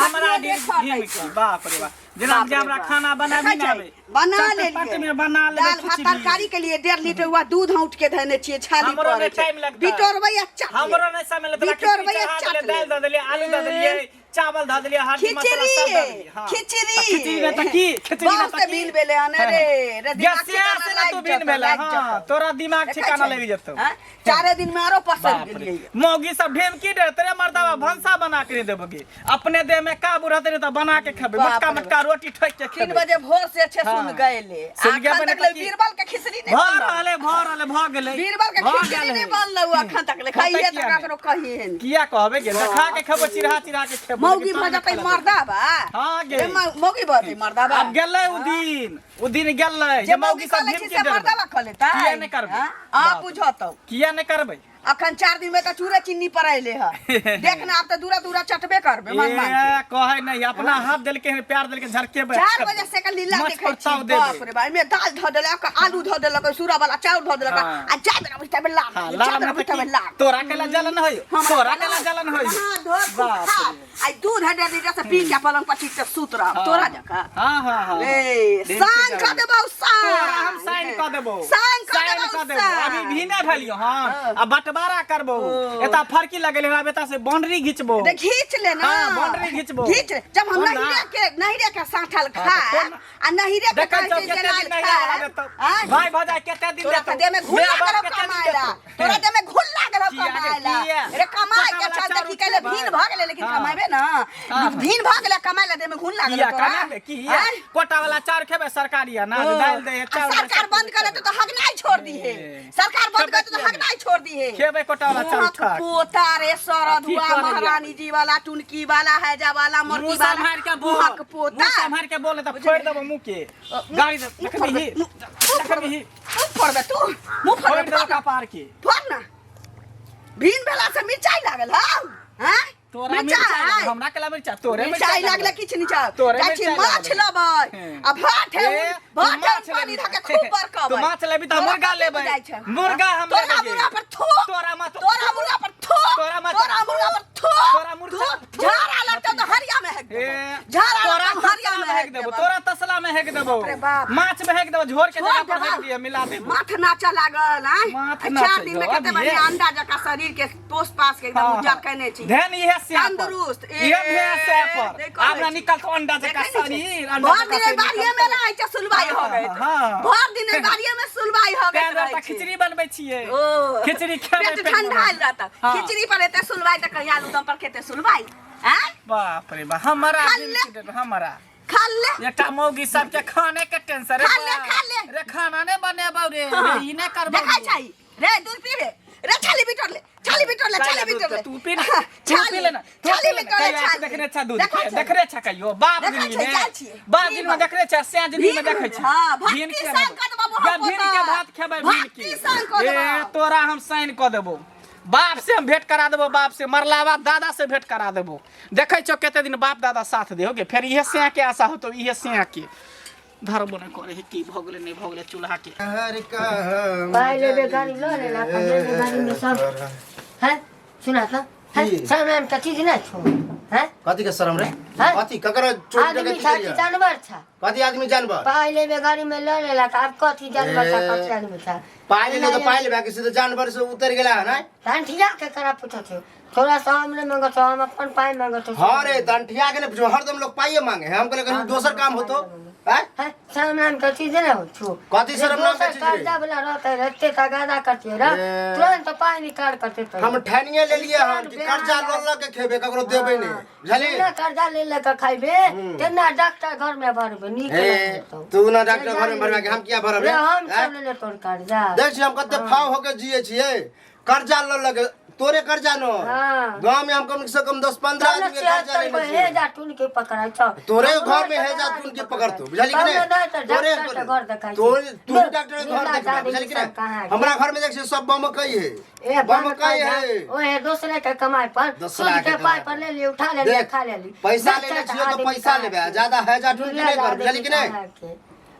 हमरा खटिए ढीम देखऽ ढीम दै की छै। बाप रे बाप जेना बाप जे रे हमरा बाप। खाना बनाबी देखै नहि छै, आबै बना चटपट लेलियै में बना लेबै दाल भात खिचड़ी। तरकारी के लिए 1.5 लीटर हुआ दूध औंट के धने छियै छाली हमरो पड़ै नहि छै टाइम लगतै। बिटोरबै आ चाट लेबै। हमरो नहि समय लगतै खिचड़ी बिटोरबै आ चढ़ा चाट देलियै दालि लेबै। दऽ देलियै आलू दऽ देलियै चावल धऽ देलियै हल्दी मसाला सब दऽ देलियै हाँ। खिचड़ी तऽ खिचड़ी में तऽ की खिचड़ी में बहुत तऽ से की बिन भेलै हन रे रे दिमाग गैसिया ठिकाना से ना तू लागि बिन जेतौ, भेलै लागि हाँ जेतौ। तोरा दिमाग देखै ठिकाना छै? लागि जेतौ आँय? चारे दिन में आरो पसर बाप रे गेलियै मौगी सब ढेमकी डरते रे मर्दावा भनसा बना के नहीं देबोगे अपने देह में काबू रहते नहीं तो बना के खेबे बाप मोटका रे मोटका रोटी ठोक के 3 खेबे बजे भोर से छे हाँ। सुन गए सुन गए अखन बने तक ले तऽ की? बीरबल के खिचड़ी नहीं भऽ बनल रहले भऽ रहले भऽ गेलै बीरबल के भऽ खिचड़ी गेलै। नहीं बनल अखन तक ले होतै खाइए किया तऽ नहि? ककरो कहिए नहीं किया कहबे गे देखा के खेबो चिढ़ा चिढ़ा के खेबो मौगी लेकिन भऽ तोरा जेतै नहि मर्दा बा हाँ गे। रे मौगी भऽ जेतै मर्दा बा आब गेलै उ दिन उ दिन गेलै जे जे मौगी मौगी कऽ सब लै छी ढीम से के मर्दा डरबै बा कऽ लेतै किया नहि करबै? हाँ? आ बाप रे। बुझतौ किया नहि करबै अखन 4 दिन में तऽ चूरे चीनी पर अयले ह देख ना आब तऽ दूरा दूरा चटबे करबे मन मान के। ए, कहै नहीं अपना हाथ देलके हन प्यार देलके झरकेबै 4 बजे से के लीला मछ देखै पर छी ताव देबै। बाप रे बाप एमे दाल धऽ देलक आलू धऽ देलक सूरा वाला चाउर धऽ देलक आ जाय बेरा बुझते बेला हाँ, जाय लाल बेरा में बुझते तऽ बेला की? तोरा केला जलन होय तोरा केला जलन होय हाँ, धो बाप खा रे। आई दूध है 1.5 लीटर से पी के पलंग पर ठीक से सुत रह तोरा जका हाँ हाँ हाँ रे दिन साइन के कऽ देबौ साइन तोरा हम साइन कऽ देबौ साइन कऽ साइन देबौ कऽ देबौ अभी साइन। भी नहि भेलियो हँ आ बंटवारा करबौ एता फरकी लगेले हन आब एता से बाउंड्री घिचबौ रे घीच ले ना हाँ, बाउंड्री घिचबौ। घीच ले जब हम कोन ना? नहिरे के नहिरे के साठल हाँ, खा तऽ कोन- आ नहिरे के देखै कहै छौ छै कते जे दिन लाल नहि खा आयल देतौ आँय? भाय भजाय कते दिन तोरा देतौ तऽ देह में घुल माय बाप लागल हौ कते दिन कमाए ला देतौ? तोरा देह में घुल लागल हौ किया गे, कमाए ला किया? रे कमाए के कोटा वाला चलते चाउर की कैले उठेबै। भीन भऽ गेलै लेकिन हाँ। कमाएबे ना हाँ। भीन भऽ गेलै कमाए ला देह में घुल लागल किया हौ तोरा कमाबे किया आँय? कोटा वाला चाउर खेबै सरकारी अनाज दालि दै है आ चाउर दै, सरकार सब बंद करे तो हगनाई छोड़ दी है ए। सरकार बंद खेबै करे तो किया हगनाई छोड़ दी है खेबै कोटा वाला चाउर मुँहक ठक पोता रे सरद अथी हुआ करैया। महारानी जी वाला टुनकी वाला हैजा वाला मुंह मोरकी वाला सम्हार के बोल मुँहक पोता मुंह सम्हार के बोल त फोड़ देबो मुंह के गाड़ी दे मुँह फोड़बे, देखबही मुँह फोड़बे, देखबही मुँह फोड़बे तू मुँह फोड़ फोड़बे देबो फोड़ ना, कपार के फोड़ ना भीन भेला से मिरचाई लागल हौ हैं तोरा मिरचाई लागल, हमरा केला मिरचाई तोरे मिरचाई लागल किछु नहीं चाह तोरे जाइ छी मिरचाई माछ लागल। लेबै हम्म। आ भात है ए, तू भात है माछ पानी लेबही। धऽ के खूब बरकबै तू माछ लेबही तऽ मुर्गा लेबै। मुर्गा हम तोरा लेबै। मुर्गा पर थूक तोरा माछ तोरा मुर्गा पर थूक तोरा माछ- तोरा मुर्गा पर थूक तोरा मुर्गा- थूक। झाड़ा लगतौ तऽ हरिया में हेक ए, देबौ झाड़ा तोरा लगतौ हरिया तसला में में हेक हेक देबो देबौ तोरा तसला में हेक देबो रे बाप। माछ में हेक देबो झोर के छोड़ जगह पर देबो। हेक दिए मिला देबो माथ नाचा लागल आँय माथ आ नाचै 4 दिन में छौ, कते अभिये। बढ़िया अंडा जकाँ शरीर के पोस पास के एकदम हाँ, उज्जर केने छी ध्यान इहे से तंदुरुस्त ए, इहे भेल से पर नहि कहै आब ना छी। निकल तो अंडा जकाँ देखै नहि छी? शरीर अंडा भर जकाँ दिन एहि शरीर बाड़िए में रहै छै सुलवाई हो गए हाँ। भर दिन एहि बाड़िए में सुलवाई हो गए तें दुआरे तऽ खिचड़ी बनबै छियै ओ खिचड़ी खेबै पेट पेट ठंडा भरल। रहत हाँ। खिचड़ी पर एते सुलवाई तऽ कहिया आलू दम पर खेते सुलवाई आँय बाप रे बाप हमरा खा दिल ले। के डर, हमरा खा ले एकटा मौगी सबके खाने के टेंशन रे खा ले, बा। खा ले। रे खाना नहीं बनेबौ रे रे ई नहीं करबौ देखै रे। छै रे दूध पीबे रे छाली बिटोर ले छाली बिटोर ले छाली काहे बिटोर ले दूध तू पी ना तू पी ले ना तू छाली पी ले ना। बिटोर ले कहिया छाली देखने छा दूध देखै छै। देखने छा कहियो बाप देखै दिन छै, में जाइ छियै। बाप दिन में देखने छा सैं दिन में भीन देखै छा हाँ, भक्ति भीन के संग कऽ देबौ जा मोहब्बत। भीन के भात खेबै भीन भक्ति के संग कऽ ए देबौ। तोरा हम साइन कऽ देबौ बाप से हम भेंट करा देबौ बाप से मरला बाद दादा से भेंट करा देबौ देखै छौ कते दिन बाप दादा साथ देहोगे फेर इहे सैं के आशा होतौ इहे सैं के धरबो नहि करे है की भऽ गेलै नहि भऽ गेलै चूल्हा के पाइ लेबे गाड़ी लऽ लेला अपन लेबे गाड़ी में सब हैं सुना तो हैं की? सामान का चीज नहीं छो हैं कथी के शरम रे हैं? कथी ककरो चोरी आदमी डकैती था कि करिया? जानवर था कथी आदमी जानवर पाइ लेबे गाड़ी में लऽ लेला तऽ आब कथी जानवर था ए। कथी आदमी था पाइ लेले तो पाइ लेबे किसी तो जानवर से उतर गेला है ना ठिया के करा पूछो छो थोड़ा सा हम नहीं मांगो हम अपन पाई मांगो तो हाँ रे दंठिया के ने पूछो हरदम लोग पाइये मांगे हैं हम कहले कहीं दोसर काम होतो हैं हैं शर्म नाम के चीज ना हो छु कथी शर्म नाम के चीज रे? कर्जा वाला रहते रहते तगादा करते रह ए। तुरंत पाई निकाल करते तो हम ठानिए ले लिए हन कि कर्जा ल ल के खेबे ककरो देबे नहीं बुझली तेना कर्जा ले ले के खाइबे तेना डॉक्टर घर में भरबे नीक हे लगतौ। तू ना डॉक्टर घर में भरबा के हम किया भरब रे रे हम हैं? सब ले ले तोर कर्जा देख छी हम कते फाव होके जिए छियै कर्जा ल लगे तोरे कर्जा न हाँ। गांव में हम कम से कम 10 15 आदमी के कर्जा 76 लेने को छियै हे जा टून के पकड़ाइ छौ तोरे घर में है जा तुन के पकड़तो बुझली कि नहीं नहीं तो तोरे डॉक्टर के घर देखाइ छै। तोरे तू ले, डॉक्टर के घर लीला देखबा जादे बुझली कि सब कहाँ नहीं है? हमरा घर में देख छै सब बमकई है ए बमकई है ओहे दोसरे के कमाई पर दोसरा सूद के के पाई कमाई पर ले ली उठा ले ली देख खा ले ली पैसा लेने छियै तो पैसा लेबे ज्यादा है जा टून के नहीं कर बुझली कि नहीं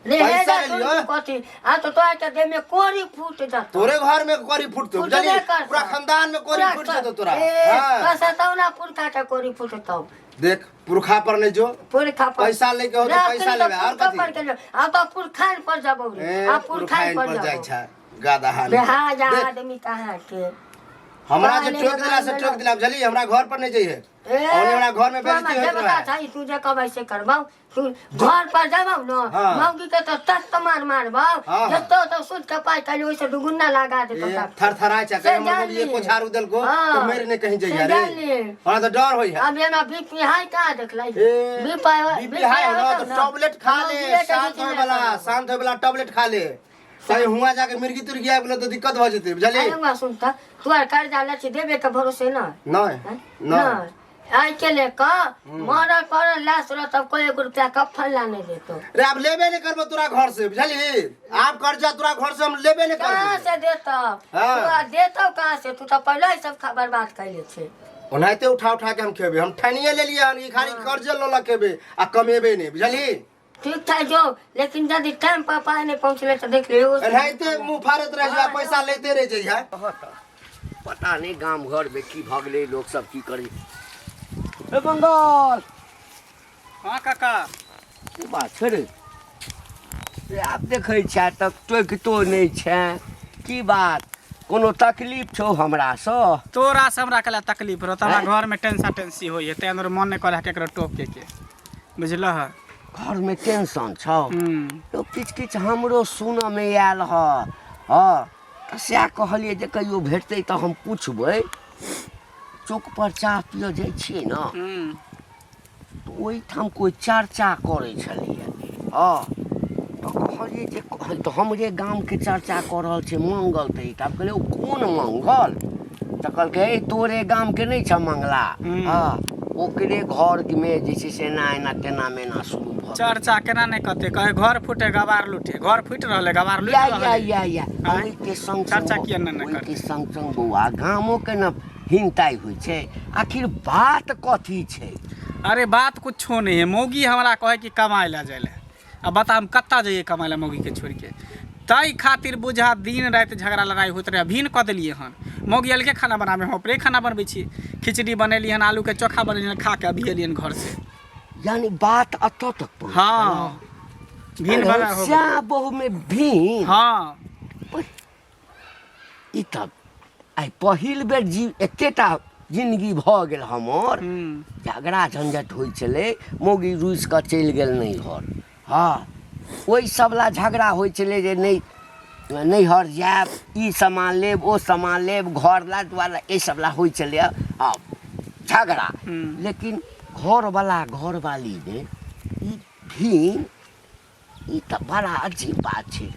रे हे पैसा जा ले टून लियो। के कथी आ तो तोरा के देह में कोरी फूट जतौ तोरे घर में कोरी फूटतो फुटबे बुझली करतौ। पूरा खानदान में कोरी पूरा फूट जेतो तोरा ए हां सतौना पुरखा के कोरी फूटतौ देख पुरखा पर नहीं जो पुरखा पर पैसा लेके हो तो ना, पैसा तनी लेबे, और पुरखा कथी? पर के जो। आ तो पुरखान पर जाबो रे ए, आ पुरखान पुरखाइन पर पर जाइ जाबो छै गाधा हाल बेहा जा देख, आदमी कहाँ के हमरा जे पानी टोक दिला से लगान टोक दिला बुझली हमरा घर पर नहीं जइहे ए, और हमरा घर में तू हमरा बेइज्जती होइत देवता रहे छै तू जे कहबै से करबौ तू घर पर जाबौ न हाँ। मौगी के तो तक मार मारबौ हाँ। जतो तो सूद के पाई खाली ओइसे दुगुना लगा देतो ए, तब थरथराय छै से कहीं हमर जान मौगी एको ली। झाड़ू देलको हाँ। तो मरि नहीं कहीं से जइहे रे जान ली। हमरा तो डर होई है अब एना बीपी हाई कहाँ देखलै ए, बीपी बीपी हाई हो न तो टैबलेट खा ले शांत होय वाला शांत होय वाला टैबलेट खा ले कहीं हुआ जाके मिर्गी तुर्गी आबि गेलो तो दिक्कत भऽ जेतै बुझलियै अरे हुआ सुन त तू आर कर्जा ले छी देबे के भरोसे न नहीं नहीं नहीं आइ के ले क मरल पड़ल लाश रह तब कोई एगो रुपया कफन ला नहीं देतो रे आब लेबे नहीं करबो तोरा घर से बुझली आब कर्जा तोरा घर से हम लेबे नहीं कहाँ करबो से देतो हाँ। तू आ देतो कहाँ से तू तो पहले ही सब बर्बाद कैले छे ओनाहिते उठा उठा के हम खेबे हम ठानिए लेलियै हन ई खाली कर्जे लऽ लऽ खेबे आ कमेबे नहीं बुझली ठीक था जो लेकिन यदि टाइम पर पाए नहीं पहुँचले तो देख लियो एनाहिते मुँह फाड़ैत रहै छै आ पैसा लैते रहै छै इएह। पता नहि गाम घरमे की भऽ गेलै लोक सब की करै ए मंगल हाँ काका की बात छै रे रे आब देखै छै तऽ टोकितो नहि छै की बात कोनो तकलीफ छौ हमरासँ तोरा से हमरा कला तकलीफ रहत हमरा आँय? घर में टेंशन टेंसी होइए तै दुआरे मन नहि करे केकरो टोके के बुझलह घरमे टेंशन छौ हूँ तो किछु किछु हमरो सुनऽमे आयल हँ हँ तऽ सएह कहलियै जे कहियो भेटतै तऽ हम पुछबै चौकपर चाह पिअ जाइ छियै ने हूँ तऽ ओहिठाम कोइ चर्चा करै छलैए हँ तऽ कहलियै जे तऽ हमरे गामके चर्चा कऽ रहल छै मंगल तऽ एहिठाम कहलियै ओ कोन मंगल तऽ कहलकै हे तोरे गामके नहि छऽ मंगला हूँ। हँ ओकरे घरमे जे छै से एना एना तेना मेना शुरू भऽ गेल चर्चा केना नहि करते कहे घर फूटे गवार लूटे घर फूटि रहलै गवार लूटि या रहलै या या या आँय? ओहिके संग चर्चा संग किया नहि ओहिके संग संग बौआ गामोके ने हिनताइ होइ छै आखिर बात कथी छै अरे बात कुछो नहीं है मौगी हमरा कहे कि कमाए ला जाए ला अब बता हम कत्ता जाइए कमाए ला मौगी के छोड़ के ताहि खातिर बुझा दिन राति झगड़ा लड़ाइ होइत रहै भीन कऽ देलियै हन मौगी अलगे खाना बनाबै हम अपने खाना बनबै छी खिचड़ी बनेलियै हन आलूके चोखा बनेलियै हन खा के अभी एलियै हन घर से यानी बात एतऽ तक पहुँच हाँ भीन गेल। बड़ा हो गेलै। श्याम बहुमे भीन हाँ ई तऽ आइ पहिल बेर जी एतेटा जिनगी भऽ गेल हमर झगड़ा झंझट होइ छलै मौगी रुसि कऽ चलि गेल नैहर हँ ओहि सब लए झगड़ा होइ छलै जे नहि नैहर जायब ई सामान लेब ओ सामान लेब घर लए दुआर लए एहि सब लए होइ छलै हँ झगड़ा लेकिन घरवला घरवालीमे ई भीन ई तऽ बड़ा अजीब बात छै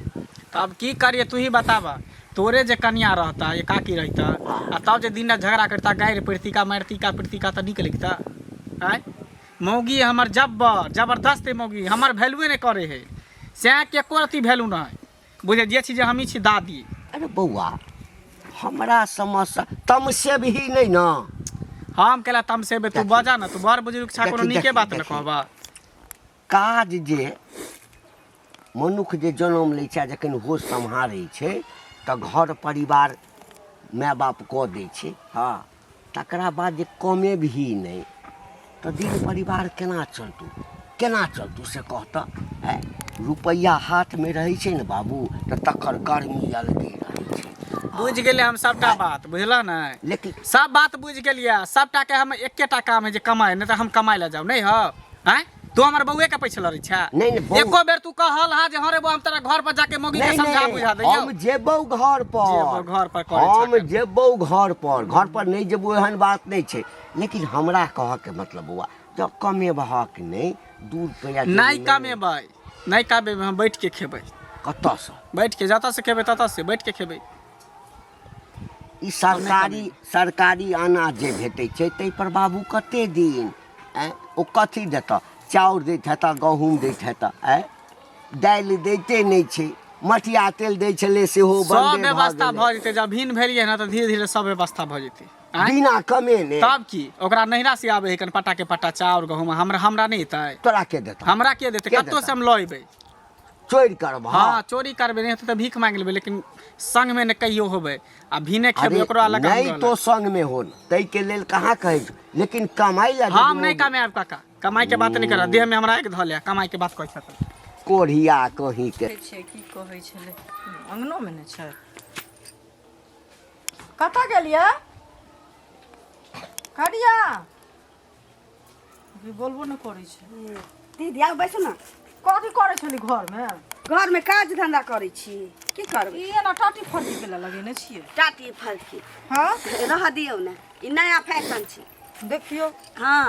तब की करिए तू ही बताबा तोरे जे कनिया रहता एकाकी रहता आ तब जे दिन रात झगड़ा करता गारि पड़तिका मारतिका पीटतिका तऽ नीक लगता आँय मौगी हमर जब्बर जबरदस्त है मौगी हमर वैल्यूए नहि करे है सएह के एको रत्ती वैल्यू नहि बुझे जे छी जे हमही छी दादी अरे बौआ हमरा समझसँ तमसेबही नहि ने हम केला तमसेबे तू बजा ना तू बड़ बुजुर्ग छा कोनो देखी, नीके देखी, बात ने देखी। कहबा काज जे मनुख जे जनम लै छै आ जखन होश सम्हारै छै तऽ घर परिवार माय बाप कऽ दै छै हँ तकरा बाद जे कमेबही नहि तऽ दिन परिवार केना चलतौ केना चलतौ से कह तऽ आँय रुपैआ हाथमे रहै छै ने बाबू तऽ तकर गर्मी अलगे रहै छै बुझि गेलियै हम सबटा बात बुझलह ने लेकिन सब बात बुझि गेलियै सबटा के हम एकेटा काम है जे कमाइ नहि तऽ हम कमाइ लए जाउ नहि हौ आँय तू हमर बउए के पैसा लड़ै छै नहीं, नहीं, बउ- एको बेर तू कहल हा जे हँ रे बौ हम तोरा घर पर जाके मौगी के नहीं, समझा नहीं, बुझा दैयौ हम जेबौ घर पर जेबौ घर पर करै हम छऽ। जेबौ घर पर घर पर नहि जेबौ एहन बात नहि छै लेकिन हमरा कहऽ के मतलब बौआ जब कमेबहक नहि दू रुपैआ नहि जेबीमे कमेबै नहि कमेबै हम बैठ के खेबै कतऽसँ बैठ के जतऽ से खेबै ततऽ से बैठ के खेबै ई सरकारी सरकारी अनाज जे भेटै छै ताहिपर बाबू कते दिन आँय ओ कथी देतऽ चाउर दैत हेतऽ गहूँम दैत हेतऽ आँय दालि दैते नहि छै मटिया तेल दै छलै सेहो सब बन्दे भऽ व्यवस्था गेलै भऽ जेतै जब भिन भेलियै ने तऽ धीरे धीरे सब व्यवस्था भऽ जेतै आँय? बिना कमेने तब की ओकरा नैहरा से आबै है कन पट्टा के पट्टा चाउर गहूँम हमरा हमरा नहि एतै तोरा के देतऽ हमरा के देतै के कतौ से देतऽ? हम लऽ अयबै चोरि करबह हाँ चोरी करबे नहीं होतै तऽ भीख मांगि लेबै लेकिन संगमे नहि कहियो होबै आ भीने खेबै अरे ओकरो अलग नहि हमरो तो अलग। संग में हो ताहिके लेल कहाँ कहै छौ लेकिन कमाइ लए हम नहि कमायब काका कमाई के बात नहीं कर देह में हमरा एक धऽ ले कमाई के बात कहै छथिन कोढ़िया कहीं के छै की कहै छलै अङ्गनोमे ने छै कतऽ गेलियै करिया अभी बोलबो नहि करै छै दीदी आउ बैसू ने कथी करै छली घरमे घरमे काज धंधा करै छी की करबै ई एना टाटी फर्जी के लगेने छियै टाटी फलकी हँ रह दियौ ने ई नया फैशन छै देखियौ हँ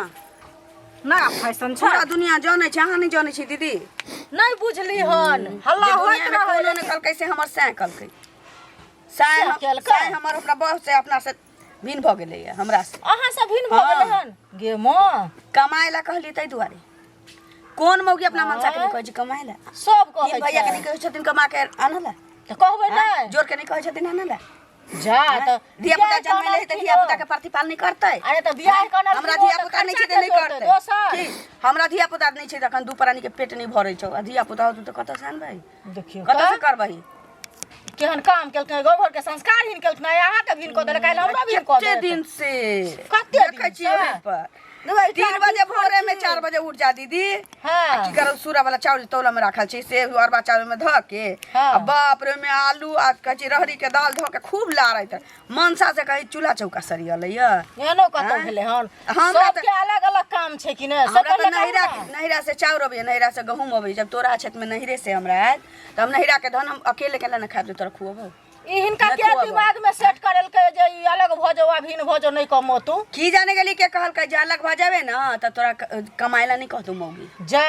नया फैशन छै पूरा दुनिया जानै छै अहाँ नहि जानै छी दीदी नहि बुझली हन हल्ला जे होइत दुनियामे रहै कोनो नहि कहलकै से हमर सैं कहलकै सैं सएह केलकै? सैं हमर हमरा बहुत से अपना से भिन्न भऽ गेलैए हमरा से अहाँ सब भिन्न भऽ गेलै हन गे माँ कमाए ला कहली ताहि दुआरे कोन मौगी अपना मनसा के नहि कहै छै कमाए ला सब कहै तीन भैया के छै नहि कहै छथिन कमा के आनऽ ला तऽ कहबै नहि जोर के नहि कहै छथिन आनऽ ला जा तऽ धिया पुता बियाह जन्म ले तऽ धिया पुता के प्रतिपाल नहीं करतै अरे तऽ बियाह करना हमरा धिया पुता नहीं छै तऽ नहीं करतै दोसर की हमरा धिया पुता नहीं छै तऽ अखन दू प्राणी के पेट नहीं भरै छौ आ धिया पुता होतौ तऽ कतऽ से आनबै देखियौ कतऽ से करबही केहन काम केलकै गाँव घर के संस्कार हीन केलकै अहाँके भीन कऽ देलकै काल्हि हमरो भीन कऽ कते देत दिन से कते देखै दिन छियै से? ओहि पर देखबै, 3 बजे भोरे में 4 बजे उठ जा दीदी हाँ। आ की करब सूरा वाला चावल तौला में राखल छै से अरबा चावल में धऽ के हाँ। आ बाप रे ओहिमे आलू आ कहै छै रहरी के दाल धऽ के खूब लारैत मनसा से कहै चूल्हा चौका सरियल यऽ एहनो कतौ आँय? भेलै हन हमरा तऽ- सबके अलग अलग काम छै कि नहि हमरा तऽ नैहरा नैहरा से चाउर अबैया नैहरा से गहूँम अबैया जब तोरा क्षेत्रमे नैहरे से हमरा आयत तऽ हम नैहरा के धन हम अकेले केला ने खायब जे तोरा खुअबौ ई हिनका नहि के खुअबौ। दिमाग में सेट करेलकै जे ई अलग भऽ जाओ आ भिन्न भऽ जाओ नहि कमो तू की जाने गेली के कहलकै जे अलग भऽ जेबे ने तऽ तोरा कमाय ला नहि कहतौ मौगी जा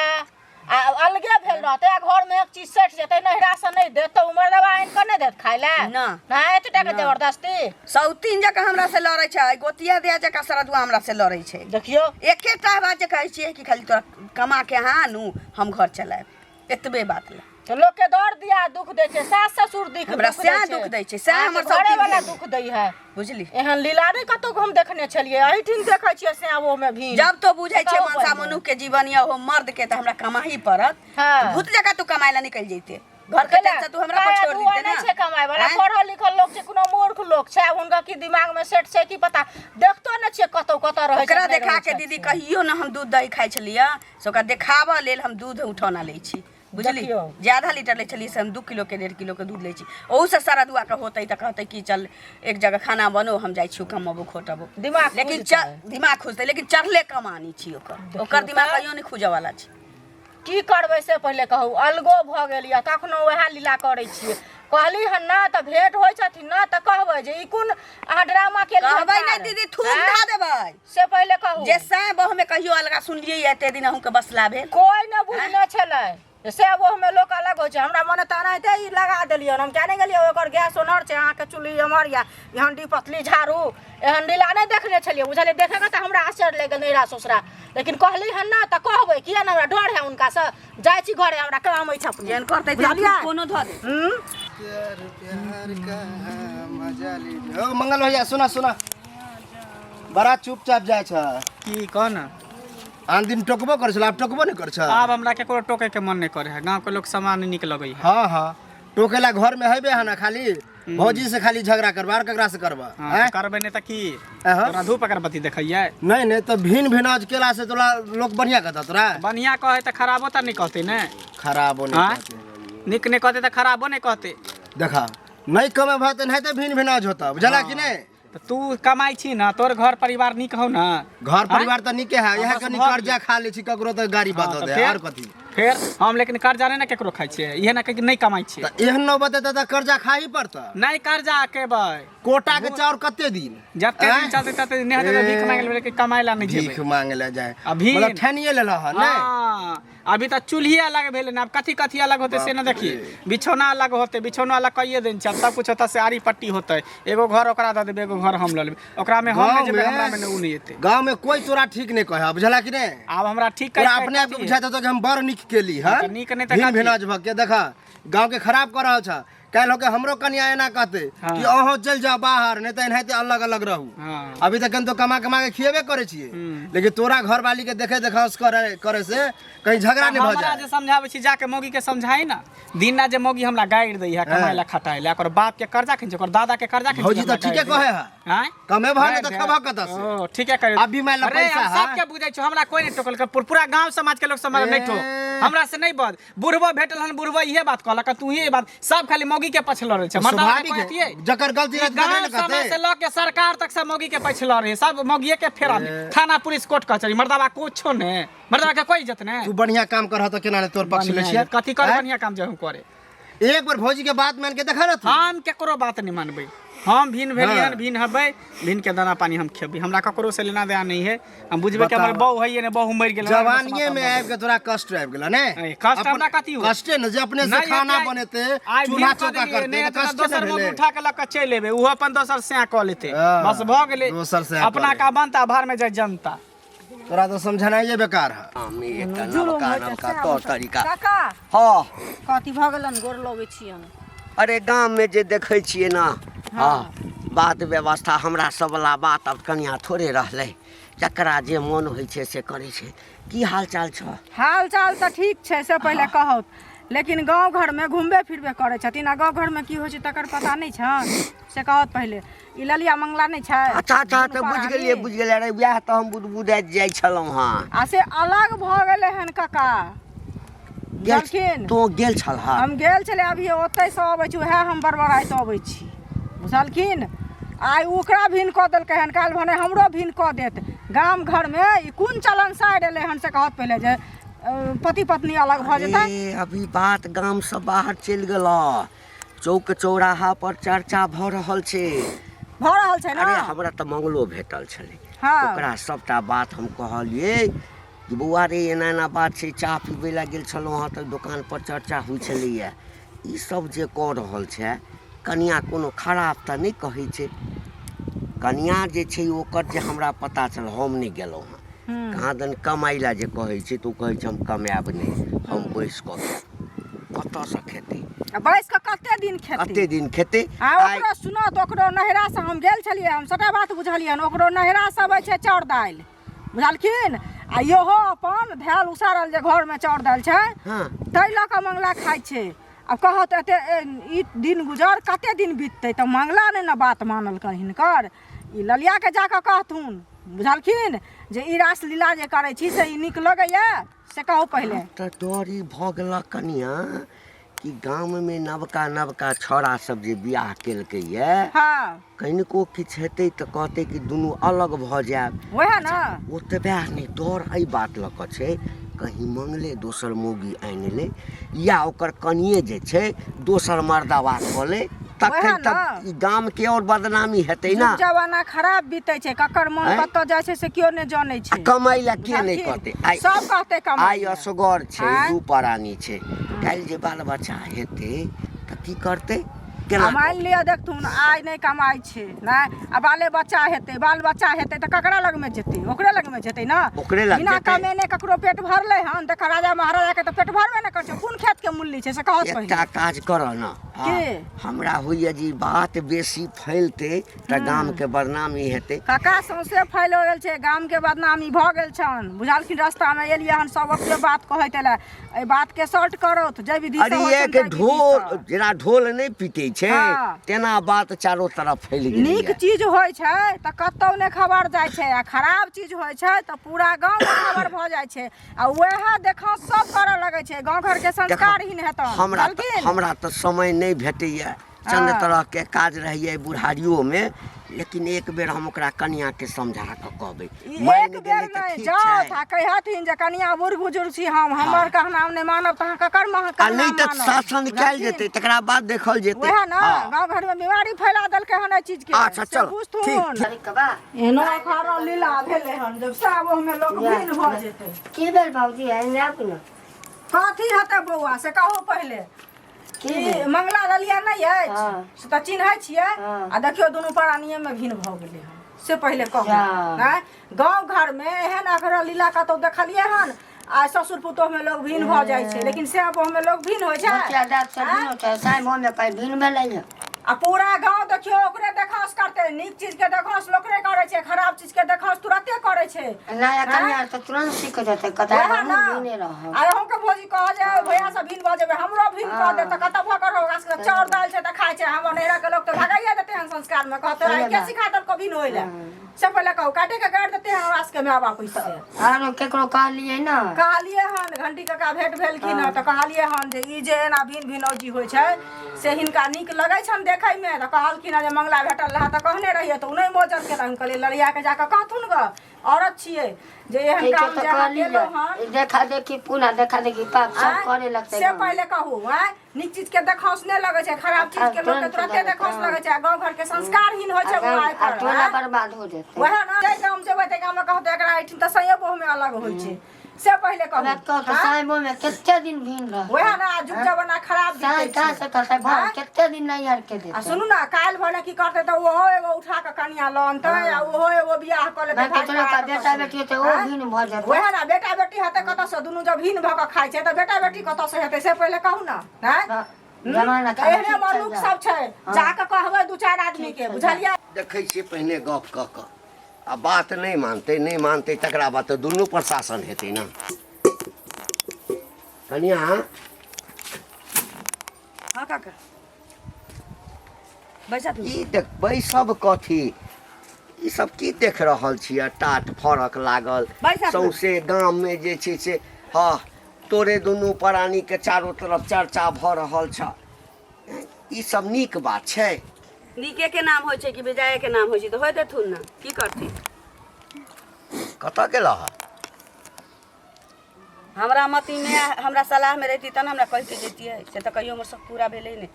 आ अलगे भेल रहतै आ घर में एक चीज सटि जेतै नैहरा से नहि देत तऽ उमर दवा आनि कऽ नहि देत खाय लए ना। नहि एते टाके जबरदस्ती सौतीन जकाँ हमरा से लड़ै छै गोतिया दिया जकाँ सरदुआ हमरा से लड़ै छै देखियौ एकेटा बात जे कहै छियै कि खाली तोरा कमा के अहाँ आनू हम घर चलायब एतबे बात लए तऽ लोक के दर्द दिया दुख दै छै सास ससुर दुख हमरा दुख दै सएह छै। दुख दै छै, सएह अहाँके हमर सब घरेवला चीज दुख दै है बुझली एहन लीला नहि कतौ हम देखने छलियै एहिठिन देखै छियै सएह ओमे भी जब तो बुझै छै कहू मनसा पहिने। मनुख के जीवन या हो मर्द के तऽ हमरा कमाही पड़त हाँ। भूत जकाँ तू कमाय ला निकलि जैते घर के टेंशन तू हमरा पर छोड़ दुआ देते नहि ना छै कमाय वाला आँय? पढ़ल लिखल लोक छै कोनो मूर्ख लोक छै आब हुनका की दिमाग में सेट छै की पता देखतो नहि छियै कतौ कतौ रहै ओकरा छै, नहि देखा रहै के छै। दीदी कहियो ना हम दूध दही खाइ छलियै से ओकरा देखाबऽ लेल हम दूध उठौना लै छी बुझली देखियौ। जे आधा लीटर लै छलियै से हम 2 किलो के 1.5 किलो के दूध लै छी ओहूसँ सारा दुआ के होतै तऽ कहतै कि चल एक जगह खाना बनो हम जाइ छी कमबो खोटबो दिमाग लेकिन खुजतै। दिमाग खुजतै लेकिन चढ़ले कमानी छी ओकर ओकर दिमाग कहियो नहि खुजऽ वाला छै की करबै से पहिले कहू अलगो भऽ गेल यऽ तखनो वएह लीला करै छियै कहली हन ना तऽ भेंट होइ छथिन ना तऽ कहबै जे ई कोन अहाँ ड्रामा केलियै हन कहबै नहि ठाढ़? दीदी थूक आँय? धऽ देबै से पहिले कहू जे साँय बह में कहियो अलगा सुनलियै एते दिन अहूँके बसला भेल कोइ नहि बुझने छलै जे से ओहमे लोक अलग होइ छै हमरा मने तऽ एनाहिते ई लगा देलियै हम किया नहि गेलियै ओकर गैस ओनहर छै अहाँके चूल्ही एम्हर यऽ ई हंडी पतली झाड़ू एहन लीला नहि देखने छलियै बुझलियै देखेके तऽ हमरा आश्चर्य लागि गेल नैहरा ससुरा लेकिन कहली हन ना तऽ कहबै किया ने हमरा डर है हुनकासँ जाइ छी घरे हमरा काम अछि अपने जेहन करतै तेहन बुझलियै कोनो धऽ दे हूँ प्यार प्यार का मजा लीजिए ओ मंगल भैया सुना सुना बड़ा चुपचाप जाइ छ की कह ने आन दिन टोकबो करै छल आब टोकबो नहि करै छ आब हमरा केकरो टोके के मन नहि करे है गांव के लोग सामान नीक लगै है हाँ हाँ टोकेला घर में हेबे है ना खाली भौजी से खाली झगड़ा करबा और ककरा से करबा हाँ, हैं? तऽ करबै नहि तऽ की अहाँ? तोरा धूप अगरबत्ती देखैयै नहीं नहीं तो भिन भिनाज केला से तोरा लोग बढ़िया कहता तोरा बढ़िया कहै तऽ खराबो तऽ नहि कहतै ने खराबो नहीं हाँ? कहते। नीक नहि कहतै तऽ खराबो नहि कहतै देखा नहीं कमे भाई तो नहीं तो भिन भिनाज होता बुझला कि नहीं तऽ तू कमाइ छी ना तोर घर परिवार नीक हौ ना घर परिवार तऽ नीके है इएह बस कनि भऽ कर्जा खा लै छी ककरो तऽ गाड़ी हाँ, बदल तऽ दे फेर और कथी फेर हम लेकिन कर्जा नहि ने केकरो खाइ छियै इहे ने कि नहि कमाइ छियै तऽ एहन नौबत एतै तऽ कर्जा खाही पड़तै नहि कर्जा केबै कोटा के चाउर कते दिन जते दिन आँय? चलतै तते दिन नहि हेतै तऽ भीख मांगि लेबै लेकिन कमाइ ला नहि भीख जेबै मांगे ले जाए अभी- मतलब ठानिए लेलह हन नहि हाँ, अभी तऽ चूल्ही अलग भेलै ने आब कथी कथी अलग होतै से ने देखी बिछौना अलग होतै बिछौना अलग कइए दिन छै आब सब कुछ होतै से आरी पट्टी होतै एगो घर ओकरा दऽ देबै एगो घर हम लऽ लेबै ओकरा में हम नहि जेबै हमरा में नहि ओ नहि एतै गाँव में कोई तोरा ठीक नहीं कहे बुझला कि नहीं आब हमरा ठीक तोरा कहि अपने आप के बुझाइत हेतौ कि हम बड़ नीक केली हन तऽ नीक नहि तऽ भिन कथी? भिनाज भऽ के देखा गाँव के खराब कऽ रहल छ काल्हि होके हमरो कनिया एना कहते हाँ। कि अहों चलि जाओ बाहर, नहीं तऽ एनाहिते अलग अलग रहू। हाँ। अभी तक तो कमा कमा के खिएबे करै छियै, लेकिन तोरा घरवाली के देखे देखाउस करे करे से कहीं झगड़ा नहीं भऽ हमरा जाए। जे समझाबै छी जाके मौगी के समझाई ना, दिन ना जे मौगी हमरा गारि दै है कमाइ ला खटाइ ला, ओकर बाप के कर्जा खिंच, ओकर दादा के कर्जा खिंच। भौजी तऽ ठीके कहे है, आँय? कमे भऽ नहि तऽ खेबह कतऽ से? ओ ठीके करे। अभी मानि ले अरे पैसा हम है। सबके बुझै छी, हमरा कोई नहीं टोकल, पूरा गांव समाज के लोग सब हमरा नहीं ठोक, हमरा से नहीं बद। बुढ़बो भेटल हन, बुढ़बो इहे बात कहलक, तू ही बात सब खाली मौगी के पछल रहे छै। मर्दाना के स्वाभाविक कोई है, अथिये? जकर गलती रहत तकरे गांव ने समाज कहतै। से लऽ के सरकार तक सब मौगी के पछल रहे, सब मौगिए के फेरा में, थाना पुलिस कोर्ट कचहरी, मर्दाबा कुछो ने, मर्दाबा के कोई इज्जत ने। तू बढ़िया काम करह तऽ केना ने तोर पक्ष लै छियै? कथी कर आँय? बढ़िया काम जे हम करे। एक बार भौजी के बात मान के देखा ना तू। हम केकरो बात नहीं मानबै, हम भिन भेलियै हन, हाँ। भिन हबै, भिन के दाना पानी हम खेबै, हमरा ककरो से लेना देना नहीं है। हम बुझबै कि हमर बताउ। बहु है ने, बहु मरि गेल। जवानिये में आबि के तोरा कष्ट आबि गेल ने? ए, कष्ट हमरा कथी हुए? कष्टे ने जे अपने से नहीं, खाना आइ- बनेते, आइ चूल्हा भिन कऽ चौका देलियै, करते, नहि तऽ तऽ कष्टे दोसर ने मौगी भेलै। उठा के लऽ कऽ चलि एबै, ओहो अपन दोसर सैं कऽ लेतै, हाँ, बस भऽ गेलै। दोसर सैं कऽ अपना लेतै। का बनता भार में जाय जनता। तोरा तऽ समझनाइये बेकार है। हम एकटा नवका नवका तौर तरीका। काका। हँ। कथी भऽ गेलन? गोर लगै छियन। अरे गाममे जे देखै छियै ने, हँ, बात व्यवस्था हमरा सबवला बात आब कनिया थोड़े रहलै, जकरा जे मोन होइ छै से करै छै। की हाल चाल छौ? हाल चाल तऽ ठीक छै से पहिले कहत, लेकिन गाँव घरमे घुमबे फिरबे करै छथिन आ गाँव घरमे की होइ छै तकर पता नहि छनि, से कहत पहिले। ई ललिया मंगला नहि छै? अच्छा अच्छा, दुनू तऽ बुझि प्राणी। गेलियै, बुझि गेलियै। अरे वएह तऽ हम बुदबुदाइत जाइ छलहुँ हँ। आ से अलग भऽ गेलै हन काका। गेल बुझलखिन? तोँ गेल छलह? हम गेल छलै, अभी ओतहिसँ अबै छी, उएह हम बड़बड़ाइत अबै छी, बुझलखिन? आइ ओकरा भिन्न कऽ देलकै हन, काल्हि भने हमरो भिन्न कऽ देत। गाम घरमे ई कोन चलन साइड एलै हन से कहत पहिले जे पति पत्नी अलग भऽ जेतै। अरे अभी बात गामसँ बाहर चलि गेल, चौक चौराहा पर चर्चा भऽ रहल छै। भऽ रहल छै ने? अरे हमरा तऽ मंगलो भेटल छलै। हँ। ओकरा सबटा बात हम कहलियै कि बौआ रे, एना एना बात छै। चाह पीबै लए गेल छलहुँ हँ तऽ दोकान पर चर्चा होइ छलैए, ई सब जे कऽ रहल छै कनिया कोनो खराब तऽ नहि कहै छै। कनिया जे छै ओकर जे हमरा पता चल, हम नहि गेलहुँ हँ। कहाँ दन कमाइ लए जे कहै छै तऽ ओ कहै छै हम कमायब नहि, हम बैस कऽ खायब। कतऽसँ खेतै? आ बैस कऽ कते दिन खेतै? कते दिन खेतै? आ ओकरो सुनो तऽ, ओकरो नैहरासँ हम गेल छलियै, हम सभटा बात बुझलियनि। ओकरो नैहरासँ अबै छै चाउर दालि, बुझलखिन? आ इहो अपन धयल उसारल जे घरमे चाउर दालि छै, हँ, ताहि लऽ कऽ मंगला खाइ छै। आब कहत एते ई दिन गुजर कते दिन बीततै? तऽ मंगला नहि ने बात मानलकनि हिनकर। ई ललियाके जाकऽ कहथुन, बुझलखिन, जे ई रासलीला जे करै छी से ई नीक लगैए, से कहू पहिले। आब तऽ डर ई भऽ गेलक कनिया कि गाममे नवका नवका छौड़ा सब जे बियाह केलकैए, हँ, कनिको किछु हेतै तऽ कहतै कि दुनू अलग भऽ जायब। वएह ने। ओतबे नहि, डर एहि बात लऽ कऽ छै कहीं मंगले दोसर मौगी आनि लै या ओकर कनिए जे छै दोसर मर्दावा कऽ लै, वएह तखन ने। तऽ ई गामके आओर बदनामी हेतै ने। जुग जमाना खराब बीतै छै, ककर मन आँय? कतऽ जाइ छै से केओ नहि जानै आ छै। कमाइ लए के नहि बुझलखिन? कहतै आइ? सब कहतै कमाइ आइ लए। असगर छै, आँय? दू प्राणी छै, काल्हि जे बाल बच्चा हेतै तऽ की करतै, केना आ मानि लिअ देखथुन, आइ नहि कमाइ छै नहि, आ बाले बच्चा हेतै, बाल बच्चा हेतै तऽ ककरा लगमे जेतै? ओकरे लगमे जेतै ने। ओकरे लग बिना जेतै। कमेने ककरो पेट भरलै हन? देख, राजा महाराजा के तऽ पेट भरबे नहि करै छै। कोन खेत के मूल्य छै से कहत एकटा पहिले। काज करऽ ने। हँ, की? हमरा होइए जे ई बात बेसी फैलतै तऽ गामके बदनामी हेतै। काका, सौंसे फैल गेल छै, गाम के बदनामी भऽ गेल छनि, बुझलखिन? रास्ता मे एलियै हन, सब अपने बात कहैत एलै। एहि बात के शॉर्ट करौथ जाहि विधि अरे से होइ छनि एक ताहि विधि ढोल सँ। जेना ढोल नहि पीटै छै, हँ। तेना बात चारो तरफ फैल नीक गेलैए। चीज होइ छै तऽ कतौ नहि खबर जाइ छै, आ खराब चीज होइ छै तऽ पूरा गाँव मे खबर भऽ जाइ छै, आ वएह देखा सब करऽ लगै छै। गाँव घर के संस्कारहीन हेतन, हमरा तऽ बुझलखिन? हमरा तऽ समय नहि भेटैए, चंद हँ। तरहके काज रहैए बुढ़ारियोमे, लेकिन एक बेर हम ओकरा कनियाके समझा कऽ कहबै। ई मानि एक बेर गेलै तऽ नहि ठीक जाउ छै। आ कहथिन जे कनिया बुढ़ बुजुर्ग छी हम, हमर कहनाम नहि मानब तऽ अहाँ ककर आ कहनाम नहि तऽ मानब? शासन कयल बुझलखिन? जेतै, तकरा बाद देखल जेतै। वएह ने। हँ। गाँव घर में बीमारी फैला देलकै हन एहि चीज के, अच्छा, से चल, बुझथुन। ठीक। अरे कबा एहनो अखाड़ा लीला भेलै हन जब सब ओहिमे लोक भिन्न भऽ जेतै। की भेल भौजी? है आबू ने। कथी हेतै बौआ, से कहू पहिले। की ई भेल? मंगला ललिया नहि अछि? हँ। से तऽ चिन्है छियै। हँ। आ देखियौ, दुनू प्राणिये मे भिन्न भऽ गेलै हन, से पहिले कहू। जा। आँय, गाँव घरमे एहन अखरा लीला कतौ देखलियै हन? आ ससुर पुतोह में लोग भिन्न भऽ जाइ छै लेकिन से बहु में लोग भिन्न होइ छै बच्चा दाँत से भिन्न होतै साँय मोहमे कहीं भिन्न भेलै ने। आ पूरा गांव देखियो ओकरे देखांस करते, नीक चीज के देखांस लोकरे करै छै, खराब चीज के देखांस तुरते करै छै। नया कन्या तऽ तुरंत सीख जेतै कतऽ वएह हमहूँ ना भिने रहब। आ अहूँके भौजी कह जे भैया सब भिन्न भऽ जेबै, हमरो भिन्न कऽ देत तऽ कतऽ भऽ कऽ रहब? ओकरा सबके चाउर दालि छै तऽ खाइ छै, हमर नैहरा के लोक तऽ भगाइए देतै हन संस्कार मे, कहतै सही के बात। सिखा देलको भिन्न होइ लए? से पहिले कहू, काटे के गाड़ि देतै हन हमरा सबके माय बाप से। आरो केकरो कहलियै ने? कहलियै हन, घंटी काका भेंट भेलखिन हँ तऽ कहलियै हन जे ई जे एना भिन्न भिनौजी होइ छै से हिनका नीक लगै छनि देखैमे? तऽ कहलखिन हँ जे मंगला भेटल रहए तऽ कहने रहियै तऽ ओ नहि मोजर केलक। हम कहलियै लड़ियाके जाकऽ कहथुन गऽ, औरत छियै जे एहन ठीक काम तऽ जे अहाँ कहली केलहुँ हन। जे देखा देखी पुनः देखा देखी पाप सब आँय? करे लगतै से गाँव। पहिले कहू, आँय, नीक चीज के देखाउस नहि लगै छै, खराब चीज के लोक के तुरंत तुरते देखाउस लगै छै आ गाँव घर के संस्कारहीन होइ छै आ ओ गाँव आइ आ पर टोला आँय? बर्बाद हो जेतै। वएह ने, जाहि गाम जेबै ताहि गाममे कहतै एकरा एहिठाम तऽ सैयो बहुमे अलग होइ छै, से पहिले कहू। हमरा कहू तऽ आँय? साँय मोहमे कते दिन भिन्न रहतै? वएह ने, आ जुग जमाना खराब साँय बीतै कहाँ छै। से कहतै भाव आँय? कते दिन नैहर के आ देतै? सुनू ने, काल्हि भने की करतै तऽ ओहो एगो उठा कऽ कनिया लऽ अनतै आ ओहो एगो बियाह कऽ लेतै मानि कऽ भाइ चलू पड़ा तऽ कऽ बेटा कतौ। बेटी हेतै ओ आँय? भिन्न भऽ जेतै। वएह ने, बेटा बेटी हेतै कतऽसँ? दुनू जब भिन्न भऽ कऽ खाइ छै तऽ बेटा बेटी कतऽसँ हेतै, से पहिले कहू ने। आँय? तऽ जमाना तऽ खराब एहने ठीक छै मनुख जा। सब छै, जाकऽ कहबै दू चारि आदमी के, बुझलियै? देखै छियै पहिने गप कऽ कऽ आ बात नहि मानतै, नहि मानतै तकरा बाद तऽ दुनू प्रशासन हेतै ने। कनिया। हँ काका, बैसा तू। ई देखबै सब कथी, ई सब की देख रहल छियै? टाट फरक लागल बैसा। सौंसे गाममे जे छै से, हँ, तोरे दुनू प्राणीके चारो तरफ चर्चा भऽ रहल छ। ई सब नीक बात छै? नीके के नाम होइ छै कि बेजाये के नाम होइ छै तऽ होय देथुन ने, की करथिन? कतऽ गेलह? हमरा मतीमे हमरा सलाहमे रहिती तब ने हमरा कहिके जैतियै, से तऽ कहियो हमर सब पूरा भेलै नहि।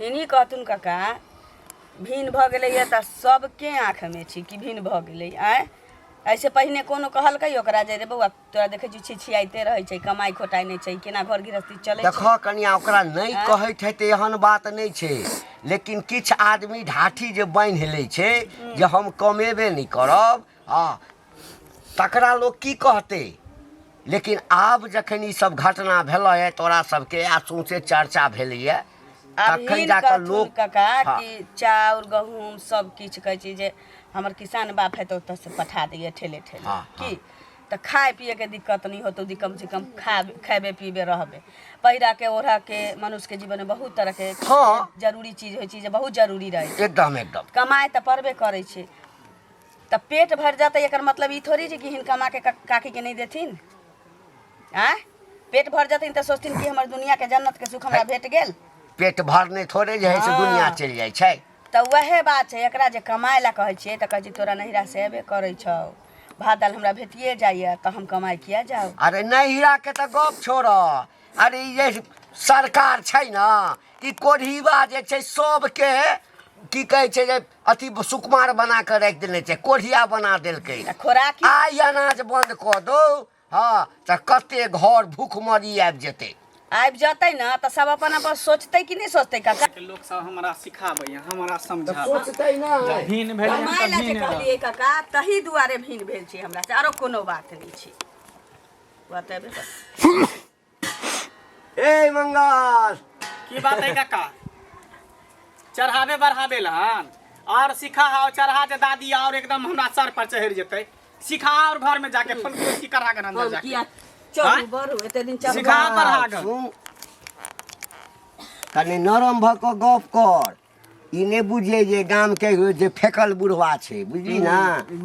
हिनी कहथुन काका, भिन्न भऽ गेलैए तऽ सबके आँखिमे छी कि भिन्न भऽ गेलै। आँय, एहिसँ पहिने कोनो कहलकै ओकरा जे रे बौआ, तोरा देखै छी छिछियाइते रहै छै, कमाइ खोटाइ नहि छै, केना घर गृहस्थी चलै छै? देखऽ कनिया, ओकरा नहि आँय? कहैत हेतै एहन बात नहि छै, लेकिन किछु आदमी ढाठी जे बान्हि लै छै जे हम कमेबे नहि करब, हँ, तकरा लोक की कहतै? लेकिन आब जखन ई सब घटना भेलै तोरा सबके आ सौंसे चर्चा भेलैए आब तखन हिन जाकऽ कहथुन लोक काका हँ। कि चाउर गहूँम सब किछु कहै छी जे हमर किसान बाप है तऽ ओतऽसँ पठा दैए ठेले ठेले। हँ, की तऽ खाय पियैके दिक्कत नहि होतौ, कम से कम खा खेबे पीबे रहबे, पहिरा के ओढ़ा के। मनुष्यके जीवनमे बहुत तरहके जरूरी चीज होइ छै जे बहुत जरूरी रहै छै। एकदम एकदम। कमाइ तऽ पड़बे करै छै तऽ पेट भरि जेतै, एकर मतलब ई थोड़ी छै कि हिनका माँके काकीके नहि देथिन। आँय, पेट भरि जेथिन तऽ सोचथिन कि हमर दुनियाके जन्नतके सुख हमरा भेट गेल। पेट भरने थोड़े जे है से दुनिया चलि जाइ छै। तऽ वएह बात छै, एकरा जे कमाइ लए कहै छियै तऽ कहै छै तोरा नैहरा से अयबे करै छौ, भात दालि हमरा भेटिए जाइए तऽ हम कमाइ किया जाउ? अरे नैहराके तऽ गप छोड़, अरे ई जे सरकार छै ने, ई कोढ़ीबा जे छै सबके की कहै छै जे अथी सुकुमार बना कऽ राखि देने छै, कोढ़िया बना देलकै। तऽ खोराकी आइ अनाज बन्द कऽ दौ, हँ, तऽ कते घर भूखमरी आबि जेतै। आबि जेतै ने तऽ सब अपन अपन सोचतै कि नहि सोचतै काका? लोक सब हमरा सिखाबैया, हमरा समझाबै सोचतै नहि। भिन भेलै कमाइ तऽ लए जे भिन रहल। कहलियै काका, तही दुआरे भिन भेल छै हमरा से, आरो कोनो बात नहि छै, बतेबे कर। ए मंगल, की बात है काका? चढ़ावे बढ़ावे लहन और सिखा और चढ़ा दे दादी और एकदम हमरा सर पर चढ़ जेतै। सिखा और घर में जाके फल कुर्सी करा के अंदर हम जाके किया चढ़ू बढ़ू एते दिन चढ़ू? सिखा बढ़ा के। सुन, कनि नरम भऽ कऽ गप कर। ई नहि बुझियै जे गाम के जे फेकल बुढ़वा छै, बुझली ना?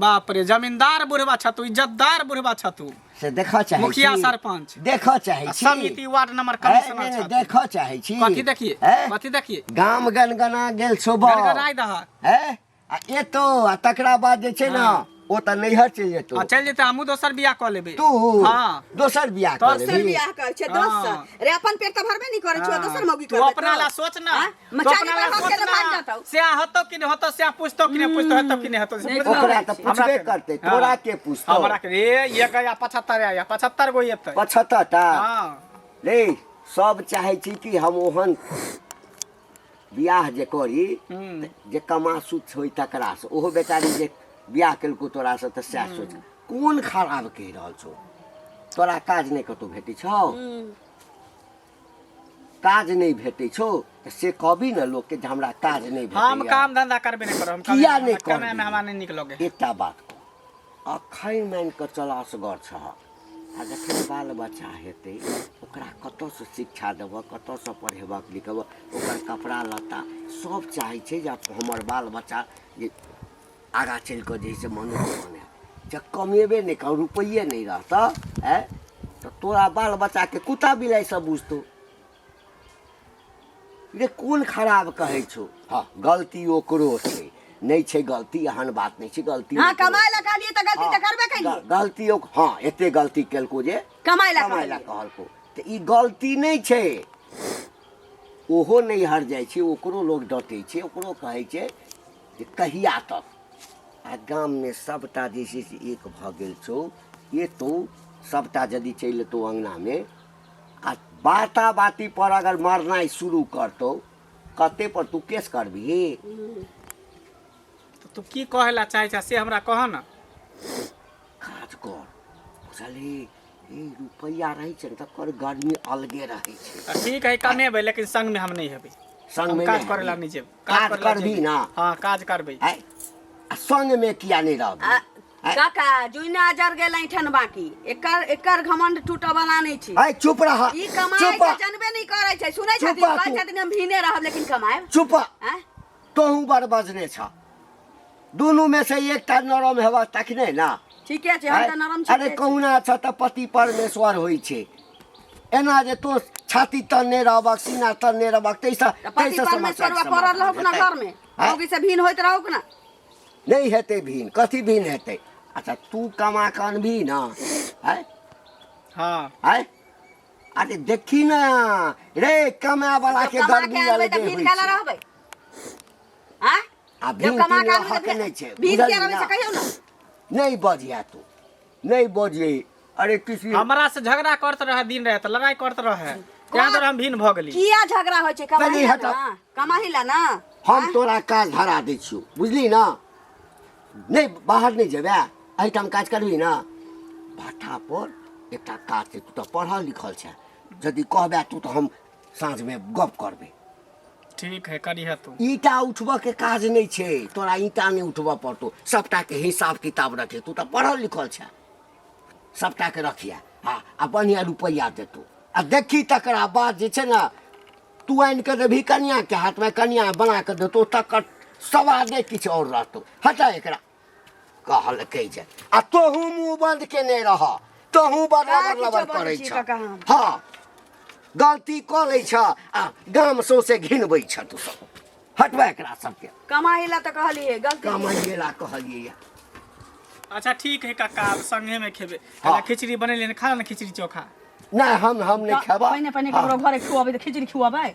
बाप रे, जमींदार बुढ़वा छतू, इज्जतदार बुढ़वा छतू। से देखऽ चाहै मुखिया छी? सरपंच देखऽ चाहै आ छी? समिति वार्ड नंबर ए, कमिश्नर नहि, नहि, छथि। देखऽ चाहै छी? कथी देखिए? ए? कथी देखिए? गाम गनगना गेल सुबह। गनगनाइ दहक। ए? आ एतो आ तकरा बाद जे छै ने ओ तऽ नैहर चलि जेतौ। आ चलि जेतै, हमहूँ दोसर बियाह कऽ लेबै। तू हाँ। दोसर बियाह कऽ दोसर लेबही? बियाह करै छै दोसर। रे, अपन पेट तऽ भरबे नहि करै छौ, दोसर मौगी तू करबै अपना तो? ला सोच ना। आँय? तू मचानी अपना पर ला हंस सोच के तऽ ना। भागि जेतौ। से होतौ कि नहि होतौ, से पूछतौ कि नहि पूछतौ, हेतौ कि नहि हेतौ, से बुझलौ? ओकरा तऽ हमरा पुछबे के- करतै। हाँ। तोरा के पुछतौ? हमरा के रे एक या 75 या 75 गो एतै। 75 टा? हाँ। रे, सब चाहै छी कि हम ओहन बियाह जे करी जे कमासुत होइ तकरासँ। ओहो बेचारी जे बियाह केलको तोरासँ तऽ सएह सोच कोन खराब कहि रहल छौ। तोरा काज नहि कतहु भेटै छौ? काज नहि भेटै छौ तऽ से कहबी ने लोकके जे हमरा काज नहि हम भेटैया। काम धंधा करबे नहि करब हम। किया नहि कमाए में करबी? हमरा नहि नीक लगे। एकटा बात कहू, अखन मानि कऽ चल असगर छह आ जखन बाल बच्चा हेतै ओकरा कतऽसँ शिक्षा देबह, कतऽसँ पढ़ेबक लिखेबह, ओकर कपड़ा लत्ता सब चाहै छै जे हमर बाल बच्चा जे आगाँ चलि कऽ जे है से मनुष्य बने। जब कमेबे नहि कर, रुपैए नहि रहतऽ आँय, तऽ तोरा बाल बच्चाके कुत्ता बिलाइ सब बुझतौ रे। कोन खराब कहै छौ? हँ, गलती ओकरो छै, नहि छै गलती, एहन बात नहि छै गलती। हाँ, ओकरो कमाए ला कहलियै तऽ गलती हँ, तऽ करबे केलियै। गलती हँ, एते गलती केलको जे कमाए ला कमाइ ला कहलियै। कहलको तऽ ई गलती नहि छै। ओहो नैहर जाइ छै, ओकरो लोक डँटै छै, ओकरो कहै छै जे कहिया तक। आ गाममे सभटा जे छै से एक भऽ गेल छौ। एतौ सभटा यदि चलि एतौ अङ्गनामे आ बाता बाती पर अगर मरनाइ शुरू करतौ, कते पर तू केस करबिही? तऽ तू की कहै ला चाहै छ से हमरा कह ने। काज कर, बुझलही? ई रुपैआ रहै छै ने तकर गर्मी अलगे रहै छै। तऽ ठीक है, कमेबै, लेकिन संगमे हम नहि हेबै। संगमे हम काज नहि करै ला हेबही? नहि जेबै। काज करै ला करबही जेबै। ना? हँ, काज करबै। आँय, आ संगमे किया नहि रहबही? आ, आँय? काका, जुइना जर गेल ऐठन, बाकी एकर एकर घमंड टूटऽ वाला नहि छै। आँय, चुप रह। ई कमाइ चुप। के जनबे नहि करै छै। सुनै चुप छथिन, रह कहै तू। छथिन हम भीने रहब लेकिन कमाएब। चुप। आँय? तोहूँ बड़ बजने छ। दुनूमे से एकटा नरम हेबह तखने ने। ठीके छै, हम तऽ नरम छी। अरे, कहुना छ तऽ पति परमेश्वर होइ छै। एना जे तों छाती तनने रहबक, सीना तनने रहबक, ताहिसँ तऽ पति ताहिसँ परमेश्वर समस्याके पड़ल समाधान रहौक ने हेतै? घरमे। आँय? मौगी से भीन होइत रहौक ने। नहि हेतै भिन, कथी भिन हेतै? अच्छा, तू कमा कऽ अनबही ने? आँय? हँ। आँय, अरे देखी ने रे, कमाए वाला जब के कमा के गर्मी अनबै अलगे तऽ भीन होइ काला छै। रहबै? आँय? आ जब भिन कमा तिन के अनबै रहक तऽ नहि छै। भीन बुझलही किया रहबै ने? से कहियौ ने। नहि बजिया तू, नहि बजियै। अरे किसी हमरा से झगड़ा करत रहे, दिन रात लड़ाई करत रहे, तें दुआरे हम भिन्न भऽ गेली। किया झगड़ा होइ छै? कमाही पहिले ला हटाउ। ना, कमाही ला ना। हम तोरा काज धरा दै छियौ, बुझली ने? नहि बाहर नहि जेबै, एहिठाम काज करबही ने। भाठा पर एकटा काज छै। तू तऽ पढ़ल लिखल छै, यदि कहबे तू तऽ हम साँझमे गप करबै। ठीक है, करिहे तू। ईंटा उठबऽ के काज नहि छै, तोरा ईंटा नहि उठबऽ पड़तौ। सबटाके हिसाब किताब रखे, तू तऽ पढ़ल लिखल छै, सबटाके रखिए। हँ, आ बढ़िआँ रुपैआ देतौ। आ देखी, तकरा बाद जे छै ने, तू आनि कऽ देबही कनिआँके हाथमे, कनिआँ बना कऽ देतौ, तकर सवादे किछु आओर रहतौ। हटा एकरा, कहलकै जे आ तोहू मुँह बन्द केने रह, तोहू बड़ का लबर किछो लबर बजै करै छी छ। काका हम? हँ, गलती कऽ लै छ आ गाम सौंसे घिनबै छ तू सब। हटबा एकरा सबके। कमाही ला तऽ कहलियै गलती। कमाइए ला कहलियै। अच्छा ठीक है काका, आब संगे में खेबे। हाँ। कला खिचड़ी बनेलियै ने, खा ने खिचड़ी चोखा। नहि, हम नहि खेबा। पहिने पहिने ककरो घरे खुआबै तऽ खिचड़ी खुआबै?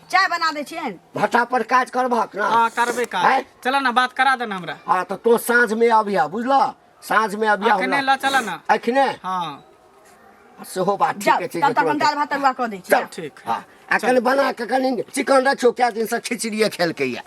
चाय बना दै छियनि। भट्टा पर काज करबहक ना? हाँ, करबे काज। आँय? चल ना, बात करा देना हमरा। हाँ, तऽ तों साँझ में अबिह, बुझलह? साँझ में अबिह। अखने हमरा ल चल ना। अखने? हाँ। सेहो बात जाउ, ठीके छै। तब जे तक हम तुरन्त दालि भात तरुआ कऽ दै छी। चल। ठीक। हाँ, आ कनि बना कऽ कनि चिकन रखियौ, कए दिनसँ खिचड़िए खेलकैया।